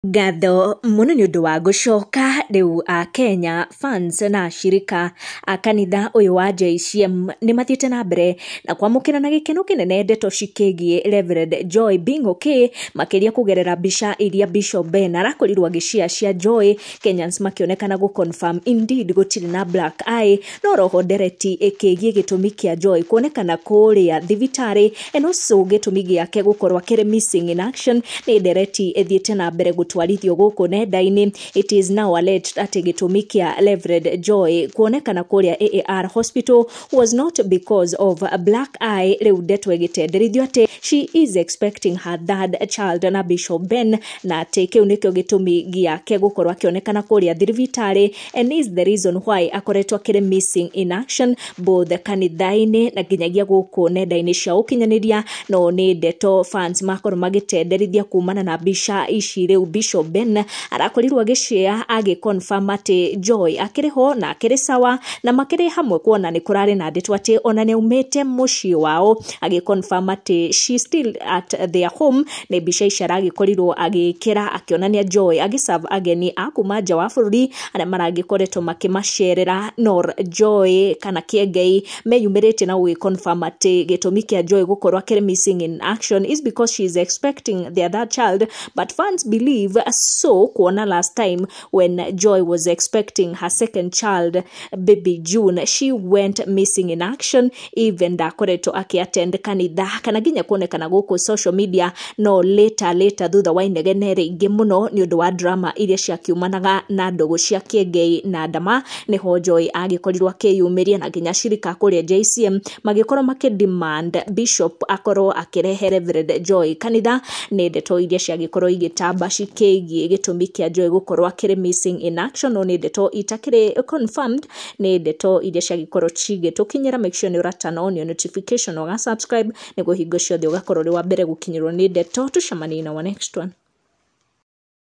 Ngatho mũno nĩ ũndũ wa gũcoka rĩu a Kenya fans na ashirika a kanitha ũyũ wa JCM nĩ mathiĩte na mbere na kwamũkĩra na gĩkeno kĩnene ndeto cikĩgiĩ Reverend Joy being okay, makĩria kũgerera mbica iria Bishop Ben arakorirwo agĩshare cia Joy, Kenyans makĩonekana gũ confirm indeed gũtirĩ na black eye. No roho ndereti ĩkĩgiĩ gĩtũmi kĩa Joy kuonekana kũrĩa thibitarĩ and also gĩtũmi gĩake gũkorwo akĩrĩ missing in action nĩ ndereti ĩthiĩte na mbere gũtwarithio gũkũ nenda-inĩ. It is now alleged atĩ gĩtũmi kĩa Reverend Joy kuonekana kũrĩa AAR Hospital was not because of a black eye. Rĩu ndeto ĩgĩtenderithio atĩ she is expecting her third child na Bishop Ben, na atĩ kĩu nĩkĩo gĩtũmi gĩake gũkorwo akĩonekana kũrĩa thibitarĩ and is the reason why akoretwo akĩrĩ missing in action both kanitha-inĩ na nginyagia gũkũ nenda-inĩ cia ũkinyanĩria. No nĩ ndeto fans makorwo magĩtenderithia kumana na mbica ici rĩu Bishop Ben arakorirwo agĩshare agĩconfirm atĩ Joy akĩrĩ ho na akĩrĩ sawa na makĩrĩ hamwe, kuona nĩ kũrarĩ na ndeto atĩ ona nĩ aumĩte mũciĩ wao, agĩconfirm atĩ she still at their home. Nĩ mbica ici aragĩkorirwo agĩkĩra akĩonania Joy agĩserve ageni a kuma nja wa bũrũri arĩa maragĩkoretwo makĩmacerera. Nor Joy kana Kĩengei meyumĩrĩtie na gũgĩconfirm atĩ gĩtũmi kĩa Joy gũkorwo akĩrĩ missing in action is because she is expecting their third child, but fans believe so kuona last time when Joy was expecting her second child, baby June, she went missing in action, even ndakoretwo akĩattend kanitha kana nginya kuonekana gũkũ social media. No later thutha wa inegene rĩingĩ mũno nĩ ũndũ wa drama iria ciakiumanaga na ndũgũ cia Kĩengei na Ndama, nĩho Joy agĩkorirwo akĩyumĩria na nginya ashirika kũrĩa JCM magĩkorwo makĩ-demand Bishop akorwo akĩrehe Reverend Joy kanitha. Nĩ ndeto iria ciagĩkorwo igĩtamba cikĩgiĩ gĩtũmi kĩa Joy gũkorwo akĩrĩ missing in action, no nĩ ndeto itakĩrĩ confirmed, nĩ ndeto iria ciagĩkorwo cigĩtũkinyĩra. Make sure nĩ ũra turn on your notification, ũga subscribe nĩguo hingo ciothe ũgakorwo ũrĩ wa mbere gũkinyĩrwo nĩ ndeto. Tũcemanie na wa next one.